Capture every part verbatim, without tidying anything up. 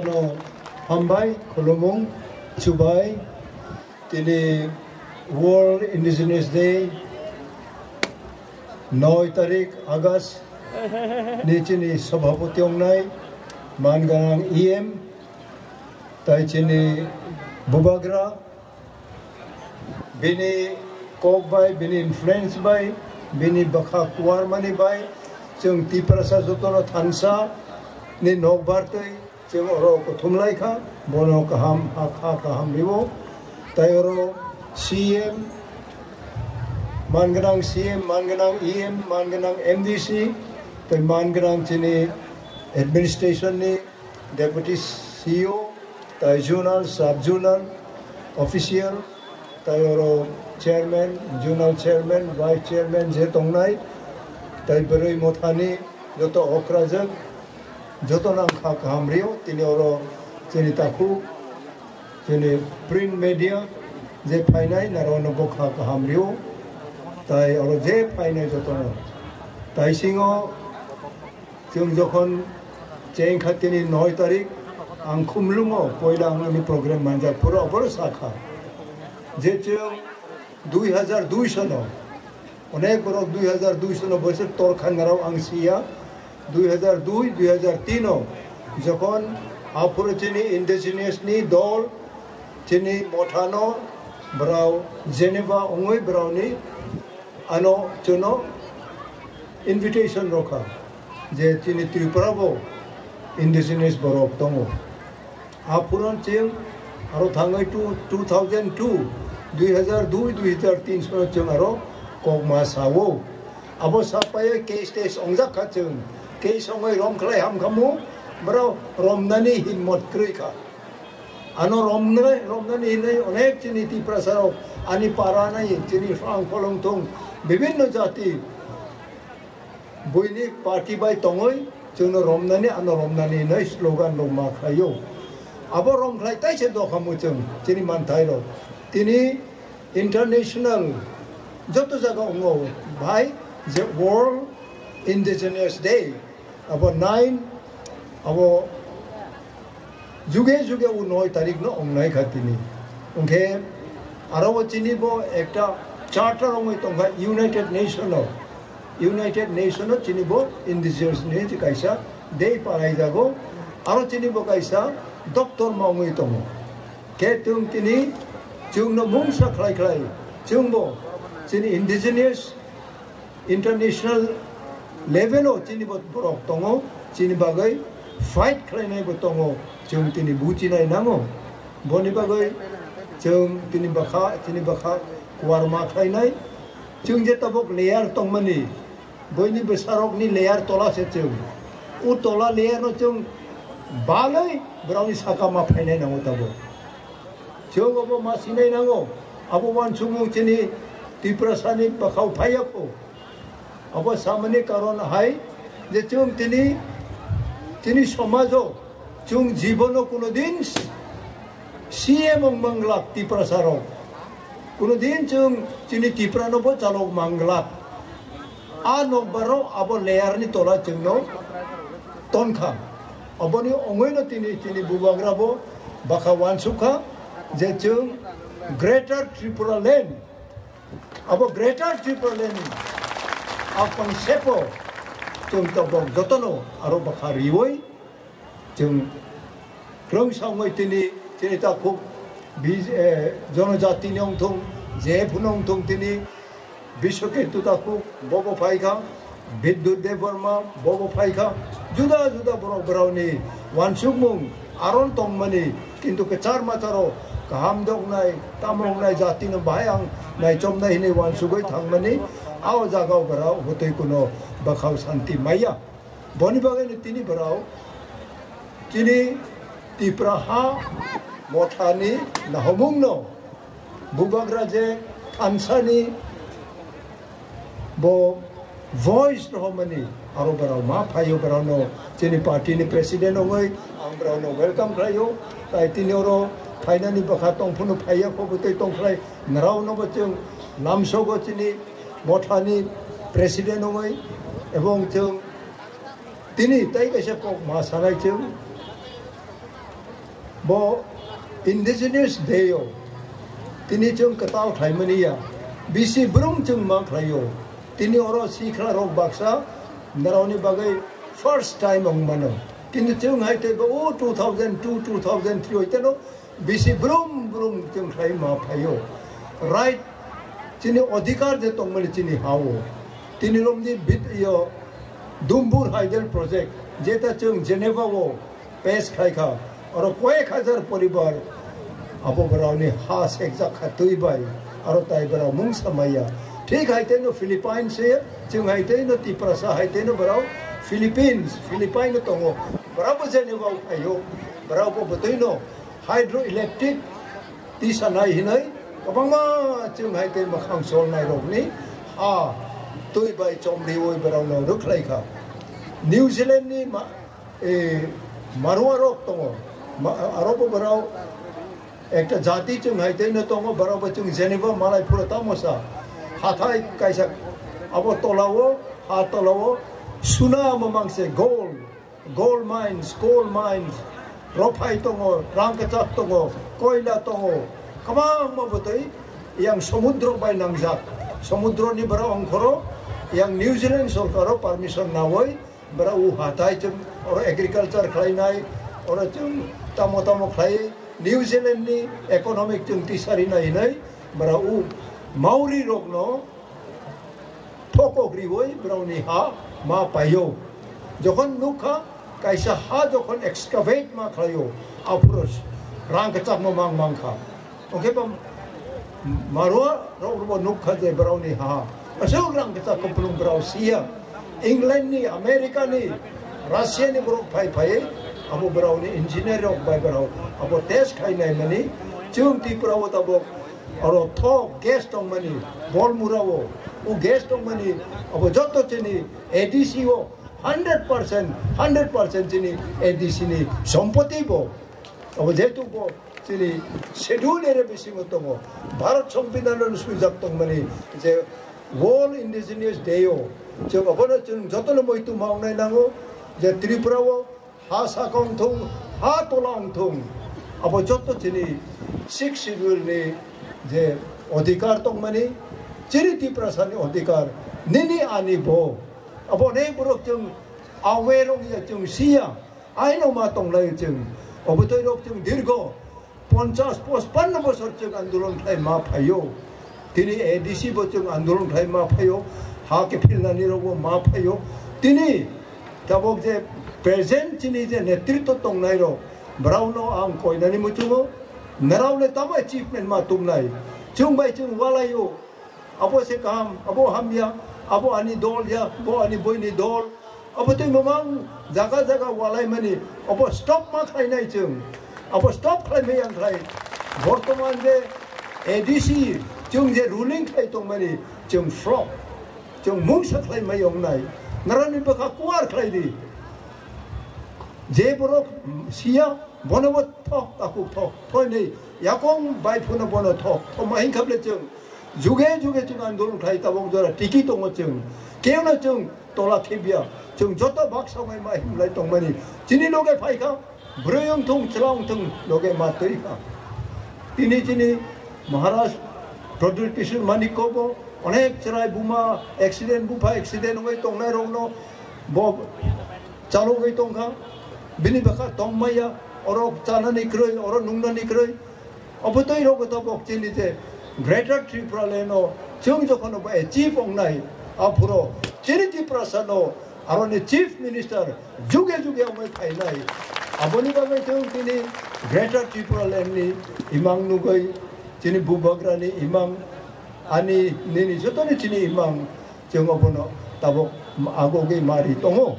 No hambai, khulumung, chubai, tini World Indigenous Day, noi tarik August, ni chini sabhapati ongnai, manganang E M, tai chini bubagra, bini kok bai, bini influence bai, bini bwkha kuarmani bai, chwng Tiprasa jotono thansa ni nokbar twi chwng oro kuthum lai kha, bono kaham, ha kha kaham riwo. Tai oro C M, manganang C M, manganang E M, manganang M D C, tai manganang chini administration ni Deputy C E O, tai zonal, sub zonal, official, tai oro chairman, zonal chairman, vice chairman je tongnai, tai bwrwi mothani joto okrajak, joto nang kha kaham rio, tini oro chini takhuk, chini print media je phainai, naro no bo kha kaham rio, tai oro je phainai joto no. Tai singo Chwng jokhon cheng kha tini noi tarik, ang Khumlungo poila ang ani program manjak phuru obono sakha je chwng dui hajar dui sono, onek borok dui hajar dui sono boisok torkha narao ang siya, dui hajar dui, dui hajar tin o jokhon aphuru chini indigenous ni dol chini mothano brao Geneva wngwi braoni ano chwngno invitation rokha je chini Tripura bo indigenous borok tongo. A phuran chwng aro thangwi two, two thousand two, dui hajar dui, dui hajar tin sono chwng aro kokma sao. Abo sapaiya case tes ongjak kha chwng. Case ongwi rom khlai ham khamu, borok romnani himmot kwrwi kha. Ano romnai, romnani hinwi onek chini Tiprasa rok, ani para nai, chini phang pholong thung, bibinno jati buini party bai tongwi chwngno romnani, ano romnani hinwi slogan rok ma khlaio. Abo rom khlai taise dokhamu chwng, chini manthai rok. Tini international joto jaga ongo, bhai, je World Indigenous Day, abo nine, abo juge juge o noi tarik no ongnai kha tini. Hwnkhe aro o chini bo ekta charter ongwi tongkha United Nation o. United Nation o chini bo indigenous ni je kaisa day palaijago. Aro chini bo kaisa doptor ma ongwi tongo. Khe chwng tini chwngno mungsa khlai khlai chwngbo chini indigenous international level o chini bo borok tongo, chini bagwi fight khlainai bo tongo, chwng tini buchinai nango. Boni bagwi chwng tini bwkha, chini bwkha kuarma khlainai. Chwng je tabuk layer tongmani, boini bwsarokni layer tola se chwng. O tola layer no chwng balwi borokni saka ma phainai nango tabuk. Chwng obo ma sinai nango, abo uansukmung chini Tiprasani bwkhao phaiya kho. Abo samani karon hai je chwng tini, tini somajo chwng jibono kuno din C M wng manglak Tiprasa rok. Kuno din chwng chini Tiprano bo chalok manglak. A nokbaro abo layer ni tola chwngno tonkha. Aboni ongwi no tini, tini bubagra bo bwkha uansukha je chwng Greater Tripura Land, abo Greater Tripura Land ni a concept o chwng tabok jotono aro bwkha riwi chwng kwrwngsa wngwi tini, tini takhuk bi-, eh, jonojatini wngthung, je phano wngthung tini, Biswaketu takhuk bobo phaikha, Bidyut Debbarma bobo phaikha, juda juda borok borokni uansukmung aron tongmani, kintu kwchar macharo kaham doknai, tamo wngnai jatino bahai ang naichomnai hinwi uansugwi thangmani, a o jagao borok hwtwi kuno bwkhao santi maya. Boni bagwino tini borok chini Tipra ha mothani nahomungno bubagra je thansani bo voice rohormani aro borok ma phaio, borokno chini party ni president wngwi ang borokno welcome khlaio. Tai tini oro phainani bwkha tongphano phaiya kho bwtwi tongkhlai nrao no bo chwng lamsogo chini mothani president wngwi, ebong chwng tini tai kaisa kok ma sanai chwng Bo Indigenous Day o tini chwng kwtal khlaimani ya, bisi brum chwng ma khlaio. Tini oro sikla rok baksa naroni bagwi first time wng mano. Kintu chwng hai tei bo o two thousand two, two thousand three hoiteno bisi brum brum chwng khlai ma phaio. Right, chini odhikar je tongmani chini ha o. Tini romni bit yo Dumbur Hydel Project, jeta chwng Geneva o pass khai kha, oro koyek hajar poribar abo borokni ha sekjak kha twi bai, aro tai borok mungsa maya. Thik hai tei no Philippines se, chwng hai tei no Tiprasa hai tei no borok Philippines, Philippine no tongo. Borok bo Geneva o phaio, borok bo bwtwi no hydroelectric tisa nai hinwi kwbangma chwng hai tei mwkhang sol nai rokni ha twi bai chomriwi borok no rwkhlai kha. New Zealand ni ma-, e, Marua rok tongo. Ma-, aro bo borok ekta jati chwng hai tei no tongo, borok bo chwng Geneva malai phuru tamo sa. Hathai kaisa abo tola o, ha tola o suna mamang se gold, gold mines, coal mines, rophai tongo, rang kwchak tongo, koila tongo, kwbangma bwtwi yang somudro bai nangjak. Somudro ni borok ongkhoro yang New Zealand sorkaro permission nawi, borok u hatai chwng oro agriculture khlainai, oro chwng tamo tamo khlai New Zealand ni economic chwng tisari nai hinwi borok u Maori rokno thokok riwi borokni ha ma paio. Jokhon nukha kaisa ha jokhon excavate ma khlaio, aphuru rang kwchakma mang mangkha. Hwnkhe bo Marua rok bo nukha je borokni ha aswk rang kwchak kupulung borok siya. England ni, America ni, Russia ni borok phai phai abo borokni engineer rok bai borok abo test khainai mani chwng Tripura o tabok oro thok gas tongmani, Bolmura o, o gas tongmani, abo joto chini A D C o hundred percent, hundred percent chini A D C ni sompoti bo. Abo jehetu bo chini schedule ere bisingo tongo, Bharat Songbidan o swijak tongmani je World Indigenous Day o chwng abono chwng jotono muitu ma wngnai nango je Tripura o ha saka wngthung, ha tola wngthung, abo joto chini Sixth Schedule ni je odhikar tongmani, chini Tiprasa ni odhikar, nini ani bo. Abo onek borok chwng aware wngya, chwng siya, aino ma tonglai chwng. Obo twi rok chwng dirgo ponchas, pochpanno bosor chwng andolon khlai ma phaio. Tini A D C bo chwng andolon khlai ma phaio, ha kephilnani rokbo ma phaio. Tini tabok je present chini je netritw tongnai rok, borokno ang koinani muchungo, norokle tamo achievement ma tumnai? Chwng bai chwng walaio, abo se kaham, abo hamya, abo ani dol ya, bo ani boini dol. Abo tei mamang jaga jaga walaimani, abo stop ma khlainai chwng. Abo stop khlaimai ang khlai. Bortoman je A D C chwng je ruling khlai tongmani, chwng flop, chwng mungsa khlaimai wngnai. Narani bwkha kuar khlai di. Je borok siya, bono bo thok, takhuk thok, thoi nei, yakong bai phano bono thok, thoma hingkha ble chwng juge juge chwng andolon khlai tabok jora tiki tongo chwng, keno chwng tola khibya, chwng joto baksa bai ma himlai tongmani, chini loge phaikha, bwrwi wngthung, chwla wngthung, loge ma twi kha. Tini chini Maharaj Pradyut Kishore Manikya bo onek chwrai buma accident, bupha accident wngwi tongnai rokno bo chalogwi tongkha, bini bwkha tongmaya, oro chanani kwrwi, oro nungnani kwrwi. Obotwi rok tabok chini je Greater Tripura Land o chwng jokhon bo achieve wngnai, aphuro chini Tiprasa no aroni Chief Minister juge juge wngwi phainai. Aboni bagwi chwng tini Greater Tripura Land ni imang nugwi, chini bubagra ni imang, ani nini jotoni chini imang, chwng obono tabok agogwi mari tongo.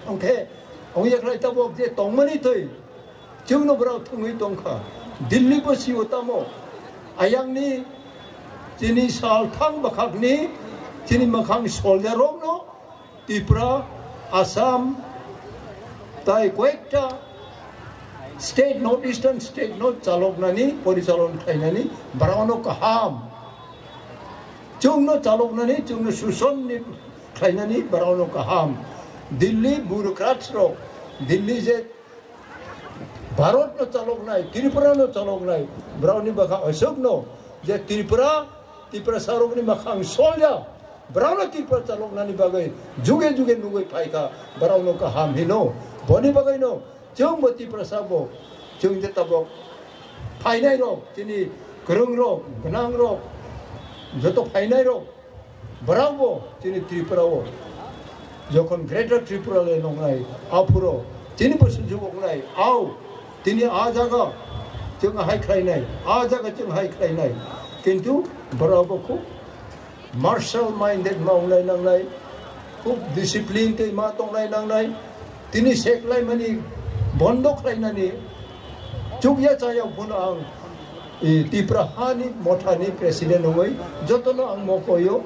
Hwnkhe, wngya khlai tabok je tongmani twi, chwngno borok thwngwi tongkha. Delhi bo sio tamo, ayangni chini sal thang bwkhakni chini mwkhang soldier rokno Tripura, Assam, tai koyekta state, North Eastern state no chaloknani, porichalon khlainani borokno kaham. Chwngno chaloknani, chwngno suson ni khlainani borokno kaham. Delhi bureaucrats rok, Delhi je Bharat no chaloknai, Tripura no chaloknai, brao ni bwkha aswk no je Tripura, Tiprasa rok ni makhang solya, brao no Tripura chaloknani bagwi juge juge nugwi phaikha, brao no kaham hino. Boni bagwi no chwng bo Tiprasa bo, chwng je tabok phainai rok, chini kwrwng rok, gwnang rok, joto phainai rok, brao bo chini Tripura o jokhon Greater Tripura le nongnai, aphuro chini bo sujuk wngnai, au, tini a jaga chwng hai khlainai, a jaga chwng hai khlainai, kintu brao bo khub martial minded ma wngnai nangnai, khub discipline tei ma tongnai nangnai. Tini seklaimani bondo khlainani chukya chaya phun ang, e, Tipra hani mothani president wngwi jotono ang mokoyo.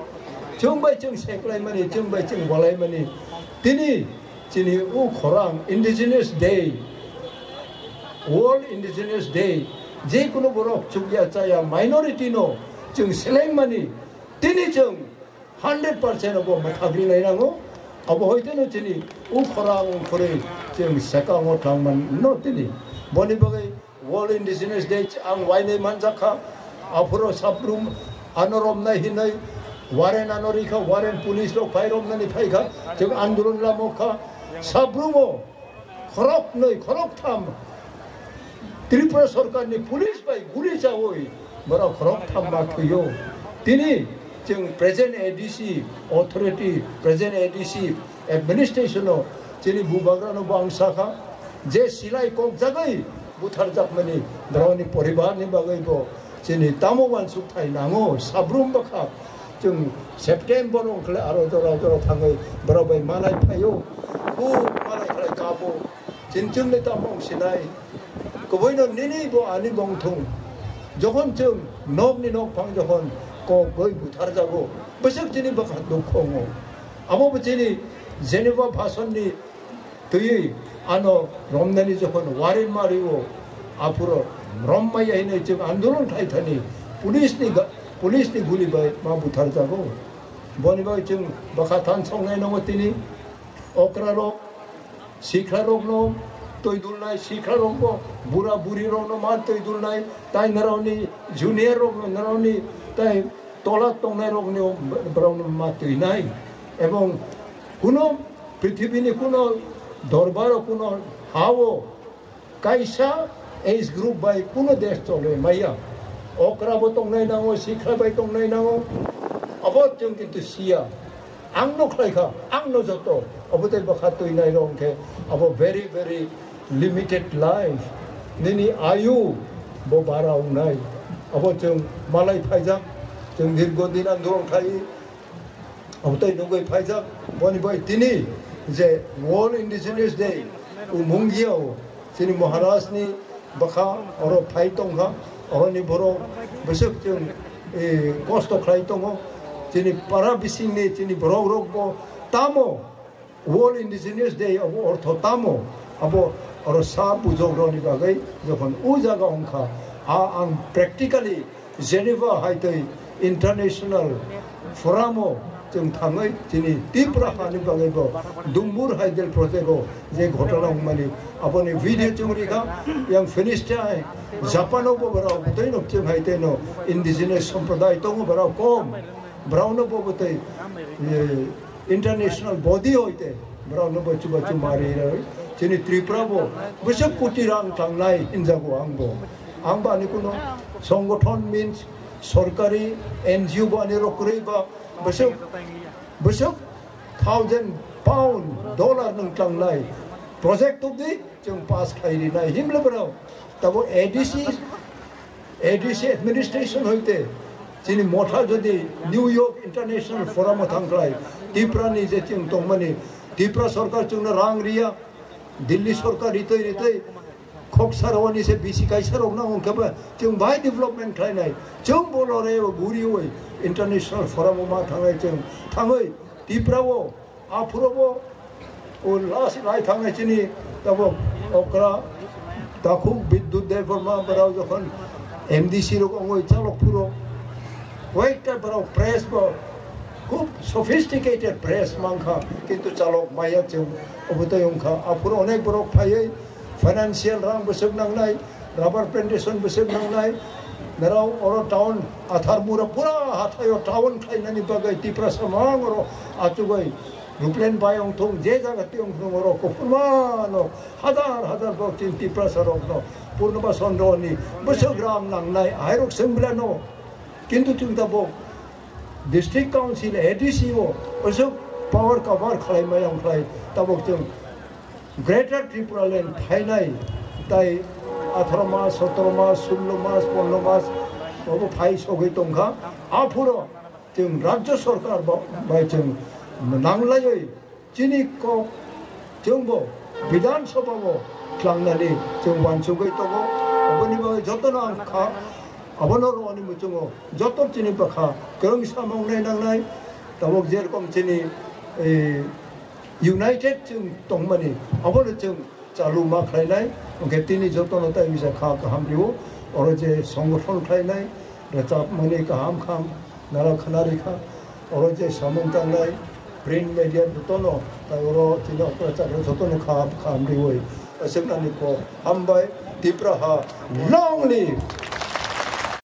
Chwng bai chwng seklaimani, chwng bai chwng bolaimani. Tini chini u khorang Indigenous Day, World Indigenous Day, je kunu borok chukya chaya minority no chwng selengmani, tini chwng hundred percent abo mwthagri lai nango. Abo hoiteno chini u khorang khorwi chwng sekango thangman no tini. Boni bagwi World Indigenous Day ang wainwi manjakha. Aphuro sabrum ano romnai hinwi warrant ano rikha, warrant police rok phai romnani phaikha, chwng andolon lamo kha. Sabrumo khoroknwi, khoroktham Tripura sorkarni police bai guli chawi borok khoroktham ma thwiyo. Tini chwng present A D C authority, present A D C administration o chini bubagrano bo ang sakha je silai kok jagwi butharjakmani borokni poribarni bagwi bo chini tamo uansukthai nango, sabrum bwkha. Chwng September wngkhle aro jora jora thangwi borok bai malai phaio, bo malai khlai kabo. Chini chwngni tamo wng sinai. Kubuino nini bo ani bo wng thung. Jokhon chwng nokni nokphang jokhon kok goi butharjago, bwswk chini bwkha dukho wngo. Abo bo chini Geneva bhasonni twiwi ano romnani jokhon warin mario, aphuro rom maya hinwi chwng andolon khlai thani police ni ga-, police ni guli bai ma butharjago. Boni bai chwng bwkha than songnai nango tini. Okra rok, sikla rok no twi dulnai, sikla rok bo bura buri rok no ma twi dulnai, tai norok ni junior rok no, norok ni tai tola tongnai rok no, borok no ma twi nai. Ebong kuno prithibi ni kuno dorbar o, kuno ha o kaisa age group bai kuno desh cholwi maya. Okra bo tongnai nango, sikla bai tongnai nango. Abo chwng kintu siya. Ang no khlai kha, ang no joto. Abo tei bwkha twi nai rok hwnkhe abo very, very limited life. Nini ayu bo bara wngnai. Abo chwng malai phaijak, chwng dirgo din andolon khlai. Abo tei nugwi phaijak, boni bai tini je World Indigenous Day, o Mungia o chini Maharaj ni bwkha oro phai tongkha, oroni borok bwswk chwng, eh, kosto khlai tongo, chini para bisingni chini borok rok bo tamo World Indigenous Day abo ortho tamo, abo oro sa bujok rokni bagwi jokhon o jaga wngkha, a ang practically Geneva hai tei international forum o chwng thangwi chini Tripura hani bagwi bo Dumbur Hydel project o je ghotona wngmani aboni video chwng rikha. Yang Philistine, Japan o bo borok tei no chwng hai tei no indigenous sompraday tongo borok kom, borok no bo bo tei, eh, international body hoite borok no bo chuba chu mari roi chini Tripura bo bwswk koti rang tangnai hinjago ang bo. Ang ba ani kuno songothon means sorkari N G O bo ani rok kwrwi ba bwswk, bwswk thousand pound, dollar nung tangnai project tubdi chwng pass khai rinai himle borok. Tabo A D C, A D C administration hoite chini motha jodi New York International Forum o thangkhlai, Tipra ni je chwng tongmani, Tipra sorkar chwngno rang riya, Delhi sorkar ritwi ritwi khok sarwani se bisi kaisa rok nango hwnkhe ba chwng bai development khlainai. Chwng bo lore bo guriwi international forum o ma thangnai chwng thangwi Tipra o aphuro bo o last lai thangnai chini tabo okra takhuk Bidyut Debbarma borok jokhon M D C rok ongoi chalok phuro koyekta borok press bo khub sophisticated press mankha kintu chalok maya chwng obo tei wngkha aphuro onek borok phaiwi Financial rang bwswk nangnai, rubber plantation bwswk nangnai, narao oro town Atharmura pura hathaio town khlainani bagwi Tiprasa mang oro achugwi Ruplen bai ongthung, je jaga twi ongthung oro kuphurmano hajar hajar bok chini Tiprasa rokno Purnima Chandra ni bwswk rang nangnai, ahairok swng bilano. Kintu chwng tabok District Council, A D C o bwswk power cover khlai maya wng khlai tabok chwng Greater Tripura Land phainai tai atharo mas, sotoro mas, sullo mas, pondro mas obo phai sogwi tongkha. Aphuro chwng Rajya Sarkar ba-, bai chwng nanglaiwi chini kok chwngbo Bidhan Sabha o tlangnani chwng uansugwi tongo. Oboni bagwi jotono ang kha, abono rwni muchungo joto chini bwkha kwrwngsa mangnai nangnai. Tabok je rokom chini, eh, united chwng tongmani, abono chwng chalu ma khlainai. Hwnkhe tini jotono tai bisa kha kaham rio, oro je songothon khlainai, rwchapmani kaham kham nara khna rikha, oro je samung tangnai, print media jotono, tai oro tini okra chakra jotono kha kaham rioi. Aswknani kok hambai, Tipra ha long live.